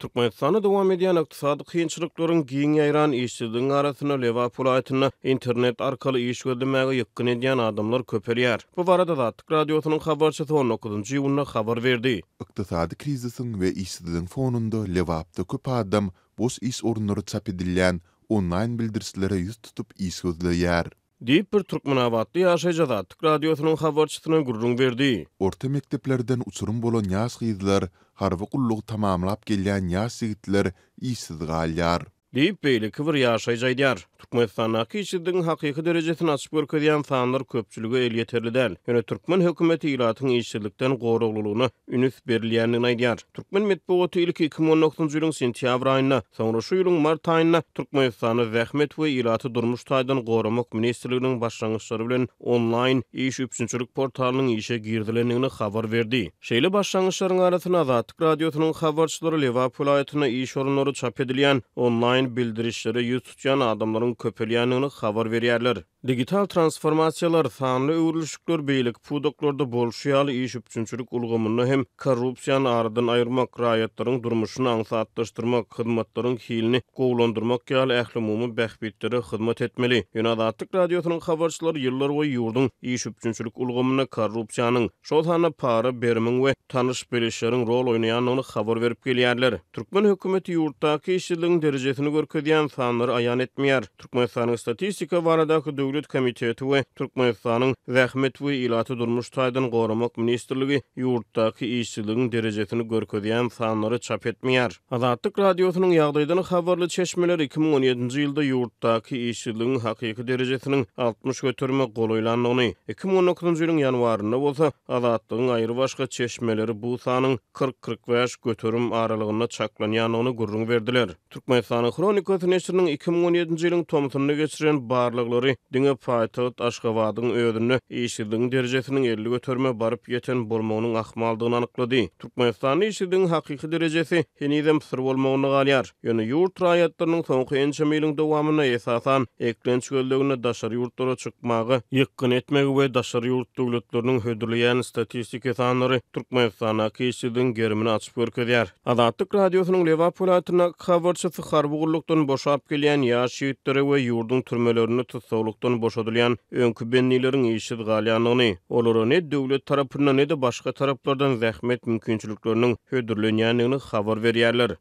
Türkmenistanda dowam edýän ykdysady kynçylyklaryň, giň ýaýran işsizligiň arasynda Lebap welaýatynda internet arkaly iş gözlemäge ýykgyn edýän adamlar köpelýär. Bu barada Azatlyk Radiosynyň habarçysy on dokuzynjy iýunda habar berdi. Ykdysady krizisiň we işsizligiň fonunda Lebapda köp adam boş iş orunlary çap edilýän onlaýn bildirişlere ýüz tutup iş gözleýär. Diýip, bir türkmenabatly ýaşaýjy Azatlyk Radiosynyň habarçysyna gürrüň berdi. Orta mekdeplerden uçurym bolan ýaş gyzlar, harby gullugy tamamlap gelýän ýaş ýigitler işsiz galýar. Diýip, beýleki bir ýaşaýjy aýdýar. Türkmenistandaky işsizligiň hakyky derejesini açyp görkezýän sanlar köpçülige elýeterli däl. Ýöne türkmen hökümeti ilatyň işsizlikden goraglylygyna üns berilýändigini aýdýar. Türkmen metbugaty ilki 2019-njy ýylyň sentýabr aýynda, soňra şu ýylyň mart aýynda Türkmenistanda Zähmet we ilaty durmuş taýdan goramak ministrliginiň başlangyçlary bilen onlaýn iş üpjünçilik portalynyň işe girizilendigini habar berdi. Şeýle başlangyçlaryň arasynda Azatlyk Radiosynyň habarçylary Lebap welaýatynda iş orunlary çap edilýän onlaýn bildirişlere ýüz tutýan adamlaryň köpelýändigini habar berýärler. Digital transformasiýalar, sanly öwrülişikler beýleki pudaklarda bolşy ýaly iş üpjünçilik ulgamynda hem korrupsiýany aradan aýyrmak, raýatlaryň durmuşyny aňsatlaşdyrmak, hyzmatlaryň hilini gowulandyrmak ýaly ählumumy bähbitlere hyzmat etmeli. Ýöne Azatlyk Radiosynyň habarçylary ýyllarboýy ýurduň iş üpjünçilik ulgamynda korrupsiýanyň, şol sanda para-berimiň we tanyş-bilişleriň rol oýnaýandygyny habar berip gelýärler. Türkmen hökümeti ýurtdaky işsizligiň derejesini görkezýän sanlary aýan etmeýär. Türkmenistanyň Statistika baradaky döwlet komiteti we Türkmenistanyň Zähmet we ilaty durmuş taýdan goramak ministrligi ýurtdaky işsizligiň derejesini görkezýän sanlary çap etmeýär. Azatlyk Radiosynyň ýagdaýdan habarly çeşmeleri 2017-nji ýylda ýurtdaky işsizligiň hakyky derejesiniň 60 göterime golaýlandygyny, 2019-njy ýylyň ýanwarynda bolsa Azatlygyň aýrybaşga çeşmeleri bu sanyň 40-45 göterim aralygynda çaklanýandygyny gürrüň berdiler. Türkmenistanyň Hronikasy neşiriniň 2017-nji ýylyň tomsunda geçiren barlaglary diňe paýtagt Aşgabadyň özünde işsizligiň derejesiniň 50 göterime baryp ýeten bolmagynyň ahmaldygyny anyklady. Türkmenistanda işsizligiň hakyky derejesi henizem syr bolmagynda galýar. Ýöne ýurt raýatlarynyň soňky ençeme ýylyň dowamynda esasan eklenç gözleginde daşary ýurtlara çykmaga ýykgyn etmegi we daşary ýurt döwletleriniň hödürleýän statistiki sanlary Türkmenistandaky işsizligiň gerimini açyp görkezýär. Azatlyk Radiosynyň Lebap welaýatyndaky habarçysy harby gullukdan boşap gelýän ýaş ýigitlere we ýurduň türmelerinde tussaglykdan boşadylýan öňki bendileriň işsiz galýandygyny, olara ne döwlet tarapyndan, ne-de başga taraplardan zähmet mümkinçilikleriniň hödürlenýändigini habar berýärler.